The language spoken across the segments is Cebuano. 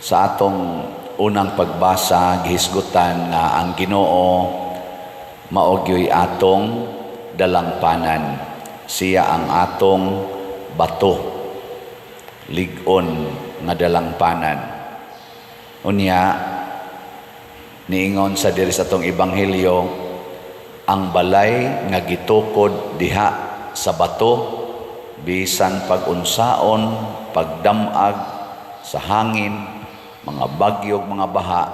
Sa atong unang pagbasa, gihisgutan nga ang Ginoo mao gyoy atong dalangpanan. Siya ang atong bato, lig-on nga dalangpanan. Unya niingon sa diri sa atong ebanghelyo, ang balay nga gitukod diha sa bato, bisan pag-unsaon, pagdamag sa hangin, mga bagyo, mga baha,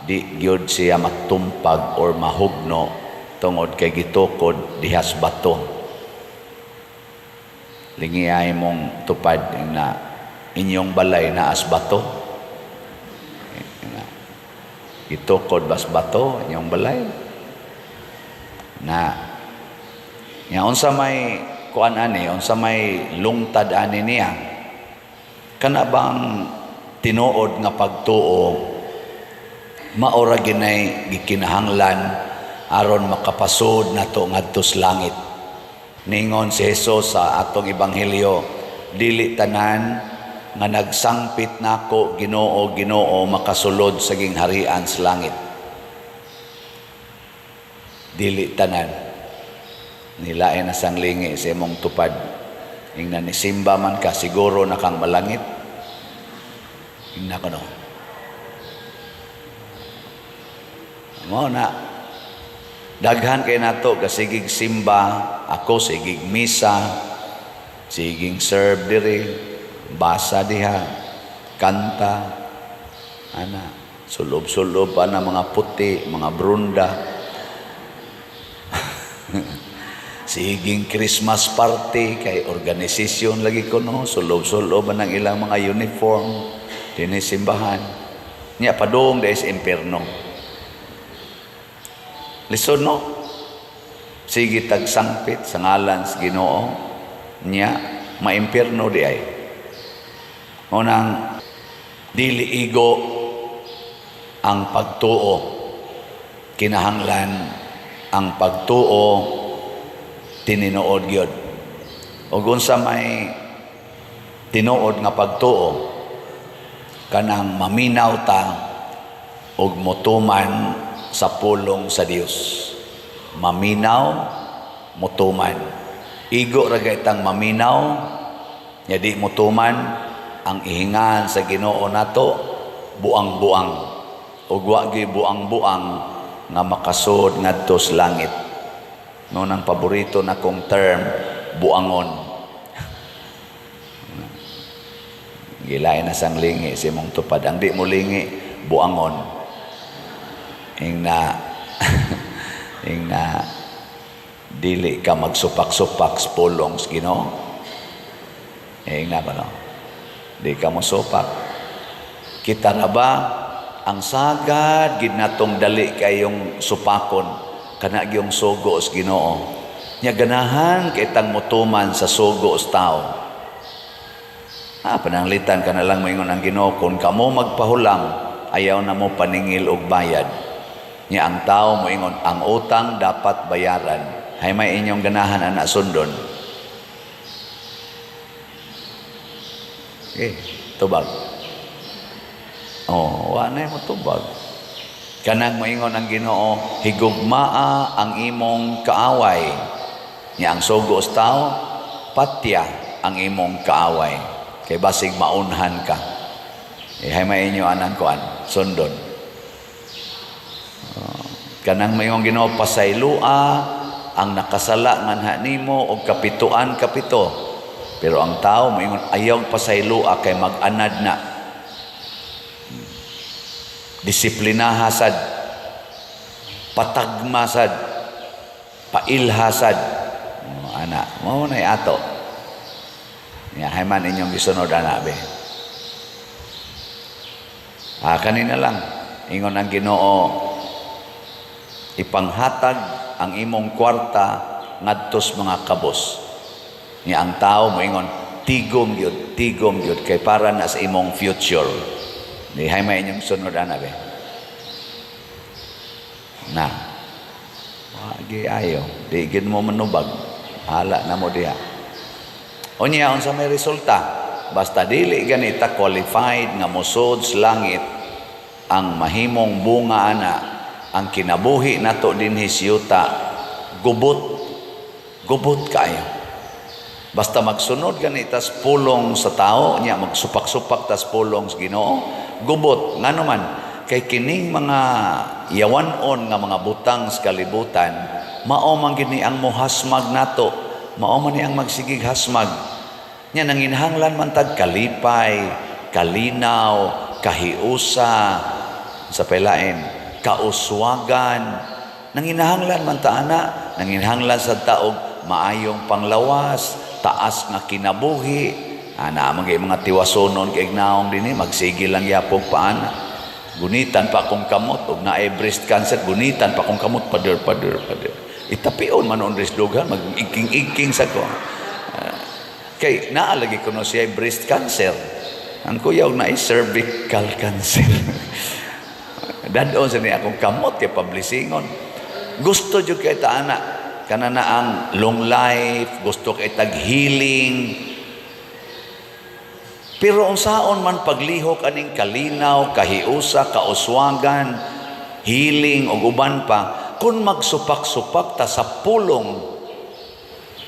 di gyud siya matumpag or mahugno tungod kay gitukod diha sa bato. Lingiay mong tupad na inyong balay naa sa bato. Gitukod bas bato inyong balay? Na nya unsa may kuan ani, unsa may lungtad ani niya? Kana bang tinuod nga pagtuo maora ginay gikinahanglan aron makapasod nato ngadto sa langit? Ningon si Jesus sa atong ebanghelyo, "Dili tanan nga nagsangpit nako, 'Ginoo, Ginoo,' makasulod sa gingharian sa langit." Dili tanan. Nilain na sang lingi sa imong tupad. Ingna ni simba man ka, siguro na kang malangit. Ingna ko, no. Mo na daghan kay nato kasigig simba, ako sigig misa, sigig serve diri, basa diha, kanta, ana, sulob-sulob pa na mga puti, mga brunda. Siging Christmas party kay organisasyon lagi ko, no, sulob-sulob ang ilang mga uniform dinhi simbahan. Nya padung dahil sa impierno. Lisod, no? Sige tagsangpit sa ngalan sa Ginoo, nya maimpierno di ay. Unang dili igo ang pagtuo. Kinahanglan ang pagtuo tinuod gyud. Ug unsa may tinuod nga pagtuo? Kanang maminaw ta ug motuman sa pulong sa Dios. Maminaw, motuman. Igo ra itang maminaw, nya di motuman, ang ihingan sa Ginoo nato buang-buang. Ug wa gyud buang-buang nga makasud ngadto sa langit. No nang paborito na kong term, buangon. Gilain na sang lingi si mong tupad. Ang di mo lingi, buangon. Ing na dili ka magsupak-supak sa pulong sa Ginoo. Ing na ba, no? Di ka mo supak. Kita na ba ang sagad gid natong dali kayong supakon kana gyung sugo sa Ginoo? Nya ganahan kay tang motuman sa sugo sa tao. Ah, pananglitan ka na lang moingon ang Ginoo, "Kung kamo magpahulam, ayaw na mo paningil og bayad." Nya ang tao moingon, "Ang utang dapat bayaran." Hay may inyong ganahan ana sundon? Okay, tubag. Oh, wa na mo tubag. Kanang moingon ang Ginoo, "Higugmaa ang imong kaaway." Nya ang sugo sa tao, "Patya ang imong kaaway." Kay basig maunhan ka. Eh, hay may inyo anang kuan, sundon? Oh, kanang moingon Ginoo, "Pasaylua ang nakasala nganha nimo og kapituan kapito." Pero ang tao moingon, "Ayaw pasaylua kay mag-anad na." Disiplinaha sad, patagma sad, pailha sad. Oh, ana, mao na ato. Ya, hay man inyong gisunod ana be? Ah, kanina lang ingon ang Ginoo, "Ipanghatag ang imong kwarta ngadtos mga kabos." Nya ang tao moingon, "Tigom gyud, tigom gyud kay para na sa imong future." Di hay may inyong sunod ana be? Na. Wagi ayo, di gid mo manubag. Hala na mo diha. Unya unsa may resulta? Basta dili gani ta qualified nga mosud sa langit, ang mahimong bunga ana, ang kinabuhi nato dinhi sa yuta gubot, gubot kaayo. Basta magsunod gani tas pulong sa tao nya magsupak-supak tas pulong sa Ginoo, gubot. Ngano man? Kay kining mga yawan-on nga mga butang sa kalibutan, mao man gini ang mohasmag nato, mao man ni ang magsigig hasmag nya. Nanginhanglan man tag kalipay, kalinaw, kahiusa, sa pelain, kauswagan. Nanginahanglan man ta ana, nanginahanglan sa taog maayong panglawas, taas nga kinabuhi. Ana man kay mga tiwasonon kay naong dinhi, magsige lang yapog pa ana. Gunitan pa akong kamot og naay breast cancer, gunitan pa akong kamot, pader, pader, pader. Itapion man on dughan, mag-iking-iking sa ko. Kay naa lagi kuno siya breast cancer. Ang kuyaw na cervical cancer. Dadon sa niya akong kamot kay pablisingon. Gusto jud kay ta ana, kana na ang long life, gusto kay tag healing. Pero unsaon man paglihok aning kalinaw, kahiusa, kauswagan, healing ug uban pa kung magsupak-supak ta sa pulong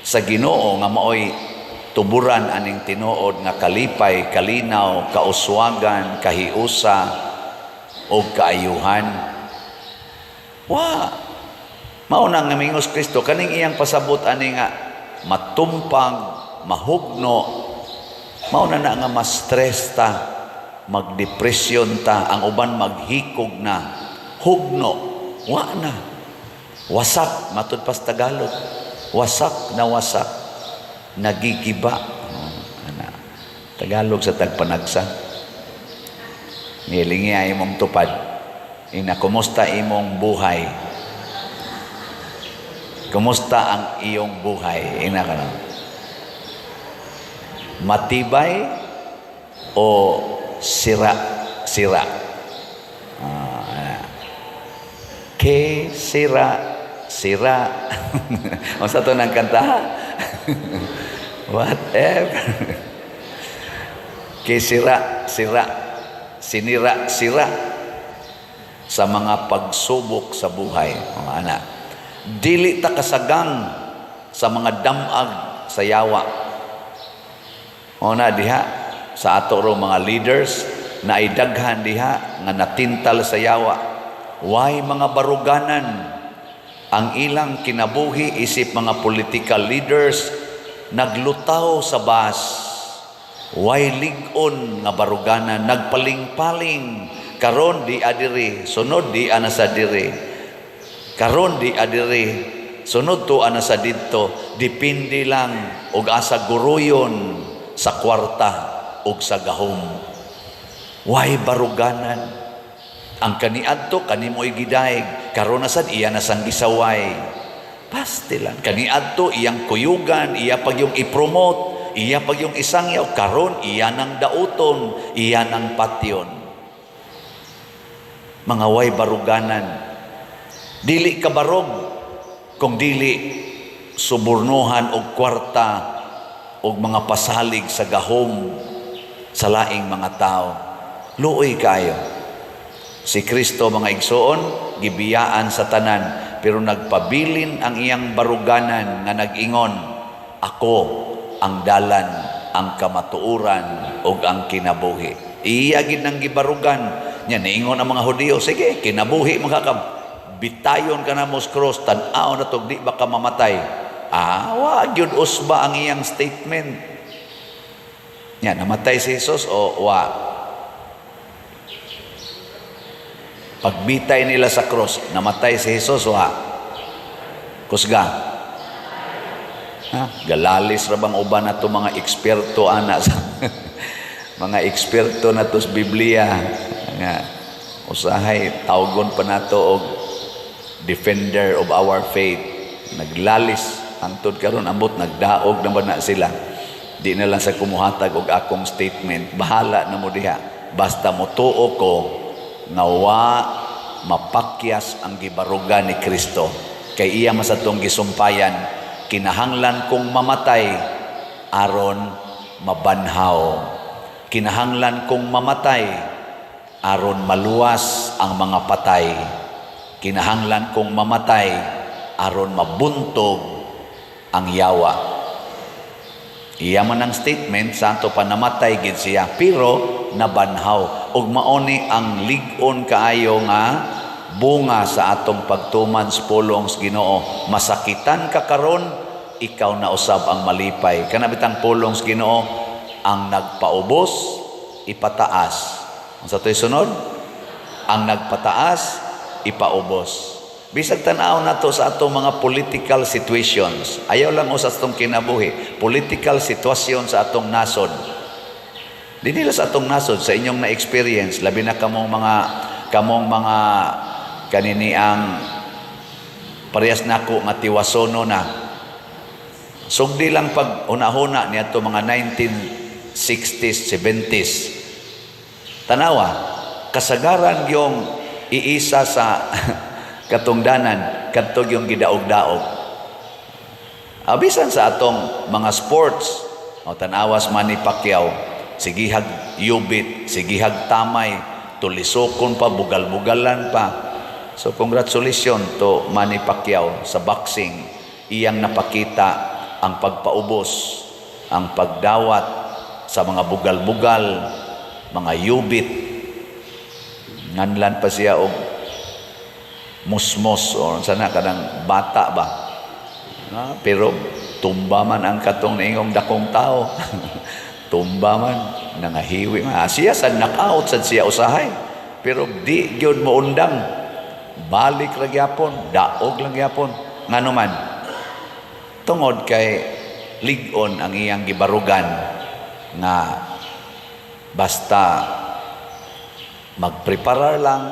sa Ginoo nga maoy tuburan aning tinuod nga kalipay, kalinaw, kauswagan, kahiusa ug kaayuhan? Wa. Mao na nga mingos Kristo kaning iyang pasabot ani nga matumpag, mahugno, mao na na nga ma-stress ta, magdepresyon ta, ang uban maghikog na, hugno, wa na. Wasak, matud pas Tagalog. Wasak na wasak. Nagigiba. Oh, ana. Tagalog sa tagpanagsa. Nilingi ay imong tupad. Ina, kumusta imong buhay? Kumusta ang iyong buhay? Ina ka na. Matibay o sira sira? Ah, ke sira sira. Unsa to nang kanta? Whatever. Ke sira sira, sinira sira sa mga pagsubok sa buhay, mga anak. Dili ta kasagang sa mga damag sa yawa. O na diha sa ato ro mga leaders na ay daghan diha nga natintal sa yawa. Way mga baruganan ang ilang kinabuhi isip mga political leaders, naglutaw sa bus. Way lig-on nga baruganan, nagpaling-paling, karon di adiri, sunod di ana sa diri, karon di adiri, sunod to ana sa didto, depende lang og asa guruyon sa kwarta og sa gahom. Way baruganan. Ang kaniadto kanimoy gidayeg, karon na sad iya na sang gisaway. Pastilan kaniadto iyang kuyugan, iya pag yung i-promote, iya pag yung isangyaw, karon iya nang dauton, iya nang patyon. Mga way baruganan. Dili ka barog kung dili subornohan og kwarta og mga pasalig sa gahom sa laing mga tao. Luoy kayo. Si Kristo, mga igsoon, gibiyaan sa tanan, pero nagpabilin ang iyang baruganan nga nag-ingon, "Ako ang dalan, ang kamatuoran ug ang kinabuhi." Iya gid nang gibarugan. Nya niingon ang mga Hudiyo, "Sige, kinabuhi man ka, bitayon ka na mo sa cross, tan-aw na to, di ba ka mamatay?" Ah, wa gyud usba ang iyang statement. Nya namatay si Jesus o wa? Pagbitay nila sa cross, namatay si Jesus wa? Kusga. Ha? Galalis ra bang uban na to mga eksperto ana sa mga eksperto na to sa Biblia nga usahay tawgon pa nato og defender of our faith. Naglalis hangtod karon, ambot nagdaog na ba na sila. Di na lang sa kumuhatag og akong statement, bahala na mo diha, basta motuo ko nga wa mapakyas ang gibarugan ni Kristo, kay iya man sa tong gisumpayan, "Kinahanglan kong mamatay aron mabanhaw." Kinahanglan kong mamatay aron maluwas ang mga patay. Kinahanglan kong mamatay aron mabuntog ang yawa. Iya man ang statement santo pa namatay gid siya, pero nabanhaw. Ug mao ni ang lig-on kaayo nga bunga sa atong pagtuman sa pulong sa Ginoo. Masakitan ka karon, ikaw na usab ang malipay. Kana bitang pulong sa Ginoo, ang nagpaubos ipataas. Unsa to'y sunod? Ang nagpataas ipaubos. Bisag tan-aw nato sa atong mga political situations. Ayaw lang sa atong kinabuhi, political sitwasyon sa atong nasod. Di nila sa atong nasod, sa inyong na-experience, labi na kamong mga kanini ang parehas nako nga tiwasono na. Sugdi lang pag una-huna niadto mga 1960s, 70s. Tanawa, kasagaran yung iisa sa katungdanan kadto yung gidaog-daog. Abisan sa atong mga sports, o tanawas Manny Pacquiao, sigihag yubit, sigihag tamay, tulisokon pa, bugal-bugalan pa. So congratulations to Manny Pacquiao sa boxing. Iyang napakita ang pagpaubos, ang pagdawat sa mga bugal-bugal, mga yubit. Nganlan pa siya og musmos o sana kanang bata ba. Ah, pero tumba man ang katong naingong dakong tao. Tumba man, nangahiwi man. Ah, siya sad knockout sad siya usahay. Pero di gyud mo undang. Balik ra gyapon, daog lang gyapon. Ngano man? Tungod kay lig-on ang iyang gibarugan nga basta magpreparar lang,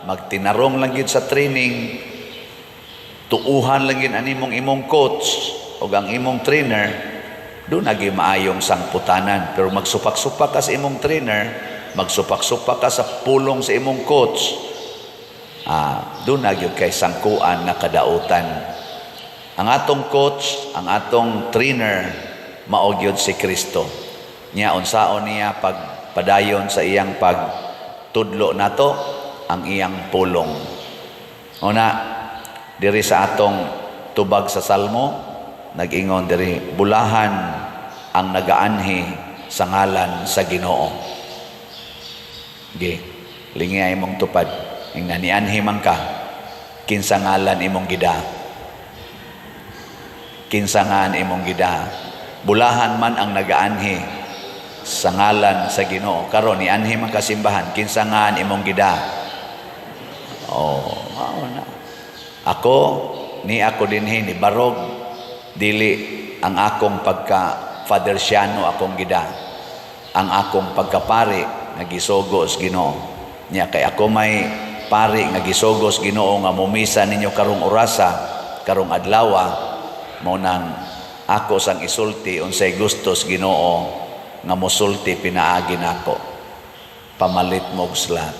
magtinarong lang gyud sa training, tuuhan lang gyud ani mong imong coach o ang imong trainer, doon nagi maayong sangputanan. Pero magsupak-supak ka sa imong trainer, magsupak-supak ka sa pulong sa imong coach, doon na gyud kay sangkuan nga kadautan. Ang atong coach, ang atong trainer, mao gyud si Kristo. Nya unsaon niya pagpadayon sa iyang pagtudlo nato ang iyang pulong. Una, diri sa atong tubag sa Salmo, nag-ingon diri, "Bulahan ang nagaanhi sa ngalan sa Ginoo." Ge, lingi imong tupad. Ingna nianhi man ka, kinsa ngalan imong gida? Kinsa ngan imong gida? Bulahan man ang nagaanhi sa ngalan sa Ginoo. Karon nianhi man ka simbahan, kinsa ngan imong gida? Oh, mao na. Ako ni ako dinhi ni barog, dili ang akong pagka Father Siano akong gida. Ang akong pagkapari nga gisugo sa Ginoo. Nya kay ako may pari nga gisugo sa Ginoo nga mumisa ninyo karong orasa, karong adlawa, mao nang ako sang isulti unsay gusto sa Ginoo nga mosulti pinaagi nako. Pamalit mo og slot.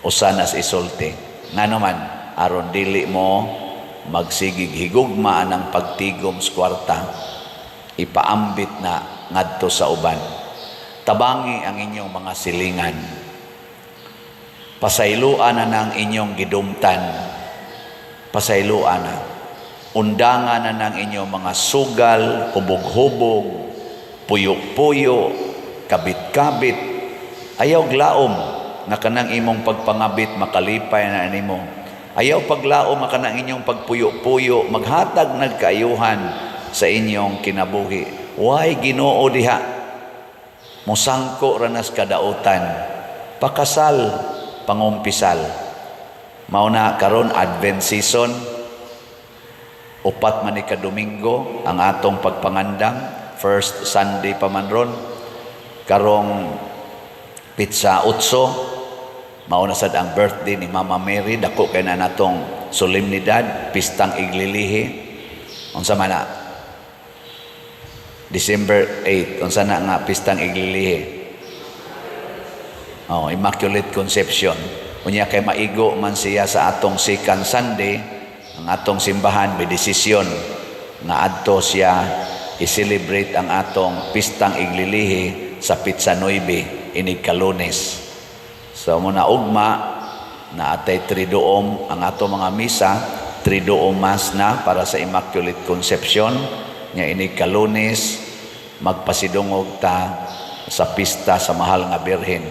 Usa nas isulti. Ngano man, aron dili mo magsigig higugma ang pagtigom sa kwarta, ipaambit na ngadto sa uban. Tabangi ang inyong mga silingan. Pasayloan na ng inyong gidumtan. Pasayloan na. Undangan na ng inyong mga sugal, hubog-hubog, puyo-puyo, kabit-kabit. Ayaw glaom nga kanang imong pagpangabit makalipay na nimo. Ayaw paglaom nga kanang inyong pagpuyo-puyo maghatag nagkaayuhan sa inyong kinabuhi. Why Ginoo diha? Musangko ranas kadautan. Pakasal, pangumpisal. Mao na karon Advent season, 4 man ni ka Domingo ang atong pagpangandam, first Sunday pa man ron. Karong pitsa 8, mao na sad ang birthday ni Mama Mary, dako kay na natong solemnidad, pistang iglilihi. Unsa man na? December 8, unsa na nga pistang iglilihi? Oh, Immaculate Conception. Unya kay maigo man siya sa atong second Sunday, ang atong simbahan may desisyon nga adto siya i-celebrate ang atong pistang iglilihi. sa petsa 9 inig Kalunes. So mao na ugma na atay Triduum ang ato mga misa, Triduum Mass na para sa Immaculate Conception nya. Inig Kalunes magpasidungog ta sa pista sa Mahal nga Birhen.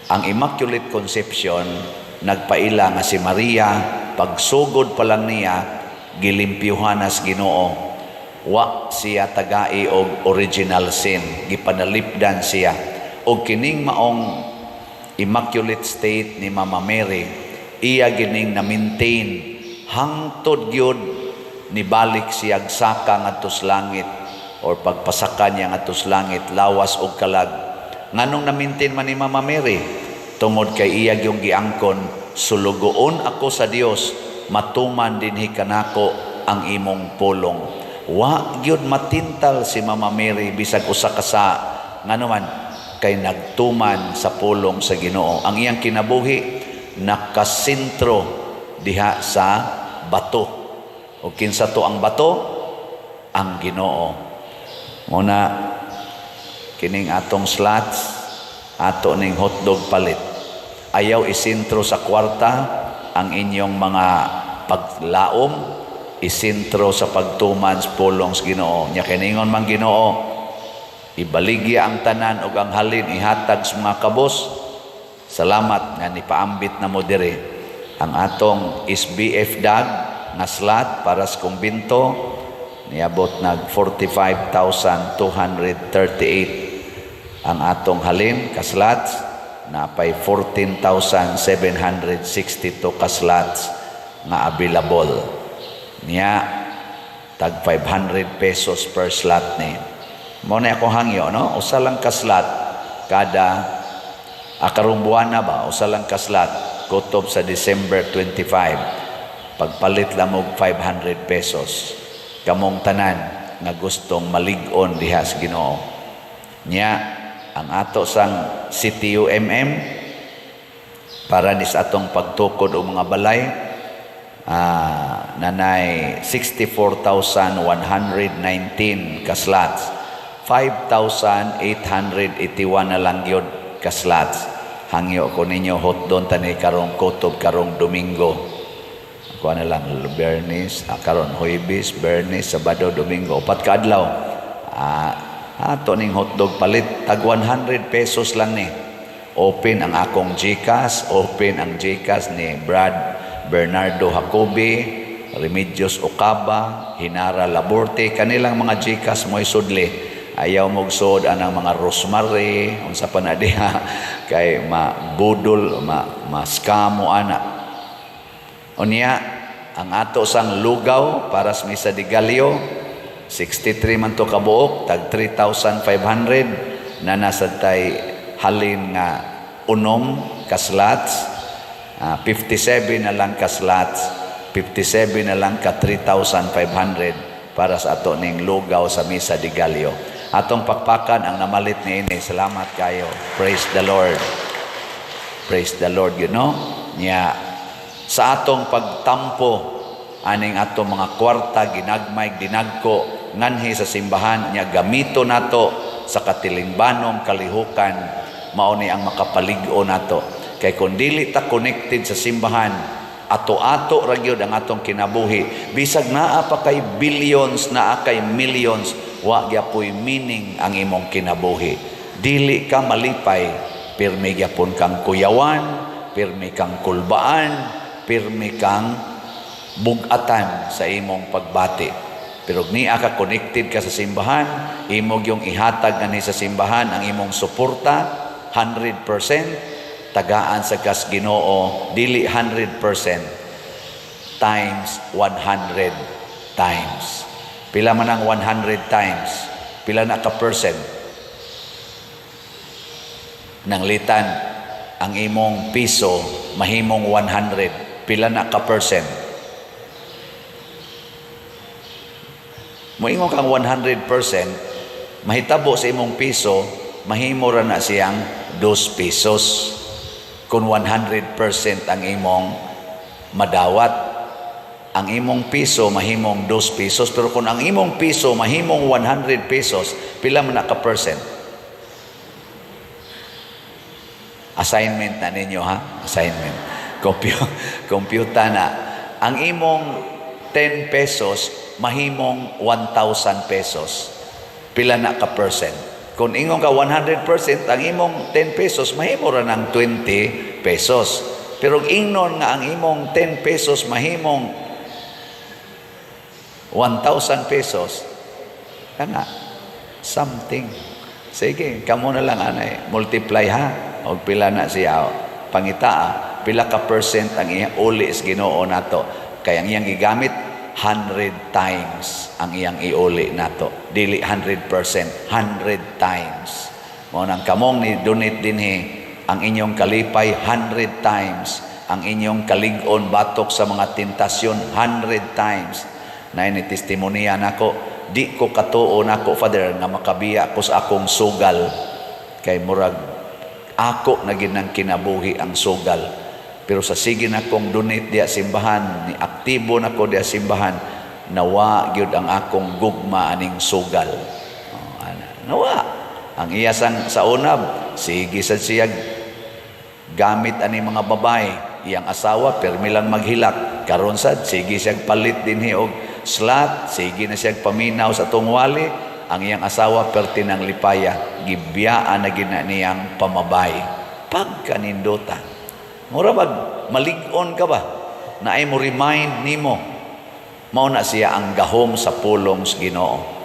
Ang Immaculate Conception nagpaila nga si Maria, pagsugod pa lang niya, gilimpyuhan nas Ginoo. Wa siya tagai og original sin, gipanalipdan siya. Og kining maong immaculate state ni Mama Mary, iya gining na-maintain hangtod gyud nibalik siya saka ngadto sa langit or pagpasaka niya ngadto sa langit lawas og kalag. Nganong na-maintain man ni Mama Mary? Tungod kay iya gyung giangkon, "Sulugoon ako sa Dios, matuman dinhi kanako ang imong pulong." Wa gyud matintal si Mama Mary bisag usa ka sa. Ngano man? Kay nagtuman sa pulong sa Ginoo. Ang iyang kinabuhi nakasentro diha sa bato. O kinsa to ang bato? Ang Ginoo. Muna kining atong slots, ato ning hotdog palit. Ayaw isentro sa kwarta ang inyong mga paglaom, isentro sa pagtuman sa pulong sa Ginoo. Nya kiningon man Ginoo, ibaligya ang tanan ug ang halin ihatag sa mga kabos. Salamat nga nipaambit na mo diri. Ang atong SBF dag nga slot para sa kumbinto niabot nag 45,238 ang atong halin ka slots, napay 14,762 ka slots nga available niya, tag 500 pesos per slot ni. Mao na ako hangyo, no? Usa lang ka slot kada karong buwana ba, usa lang ka slot kutob sa December 25. Pagpalit lang og 500 pesos. Kamong tanan nga gustong malig-on diha sa Ginoo. Nya ang ato sang CTUMM para ni sa atong pagtukod og mga balay, nanay 64,119 ka slots. 5,881 na lang gyud ka slots. Hangyo ko ninyo, hotdon tani karong kutob karong Domingo. Ako na lang Bernis, karon Huwebes, Bernis, Sabado, Domingo, upat ka adlaw. Ato ning hotdog palit, tag 100 pesos lang ni. Open ang akong GCash, open ang GCash ni Brad Bernardo Jacobi, Remedios Ocaba, Hinara Laborte, kanilang mga GCash mo'y sudli. Ayaw mogsod anang mga Rosemary, unsa pa na diha, kay mabudol, ma scam mo ana. Unya, ang ato sang lugaw para sa Misa de Gallo, 63 man to kabuok, tag 3,500 na nasa tay halin nga unom ka slots, 57 na lang ka slots, 57 na lang ka 3,500 para sa ato ning lugaw sa Misa de Gallo. Atong pakpakan ang namalit ni ini. Salamat kayo. Praise the Lord. Praise the Lord. Nya sa atong pagtampo aning atong mga kwarta, ginagmay, dinagko, nganhi sa simbahan, nya gamito nato sa katilingbanong kalihukan, mao ni ang makapalig-o nato. Kay kung dili ta connected sa simbahan, ato-ato ra gyud ang atong kinabuhi. Bisag naa pa kay billions, naa kay millions, wa gyapoy meaning ang imong kinabuhi. Dili ka malipay, pirmi gyapon kang kuyawan, pirmi kang kulbaan, pirmi kang bugatan sa imong pagbati. Pero niya ka connected ka sa simbahan, imo yung ihatag gani sa simbahan ang imong suporta 100%, tagaan sa kas Ginoo, dili 100% times 100 times. Pila man ang 100 times? Pila na ka percent? Nanglitan ang imong piso mahimong 100. Pila na ka percent? Moingon kang 100%, mahitabo sa imong piso, mahimo ra na siyang 2 pesos. Kung 100% ang imong madawat, ang imong piso mahimong 2 pesos, pero kung ang imong piso mahimong 100 pesos, pila man na ka percent? Assignment na ninyo, ha? Assignment. Compute na. Ang imong 10 pesos, mahimong 1,000 pesos. Pila na ka percent? Kung ingon ka 100%, ang imong 10 pesos, mahimo ra ng 20 pesos. Pero ingnon nga ang imong 10 pesos mahimong 1,000 pesos, kana, something. Sige, kamo na lang anay, multiply, ha. Og pila na siya? Pangitaa, pila ka percent ang iyang uli sa Ginoo nato? Kay ang iyang gigamit, 100 times ang iyang iuli nato. Dili 100%, 100 times. Mao nang kamong ni donate dinhi, ang inyong kalipay 100 times, ang inyong kalig-on batok sa mga tentasyon 100 times. Na ni testimonya nako, di ko katuo nako, Father, nga makabiya ko sa akong sugal kay murag ako na ginang kinabuhi ang sugal. Pero sa sige na kong donate diya simbahan, ni aktibo na ko diya simbahan, nawa gyud ang akong gugma aning sugal. Oh, ana, nawa. Ang iya sang sa unab, sige sa siya gamit ani mga babae, iyang asawa permi lang maghilak. Karon sad sige siya palit dinhi og slot, sige na siya paminaw sa tungwali, ang iyang asawa perti ng lipaya, gibiyaan na gina niyang pamabay. Pagkanindota. Mura bag malig-on ka ba? Na ay mo remind nimo. Mao na siya ang gahom sa pulong sa Ginoo.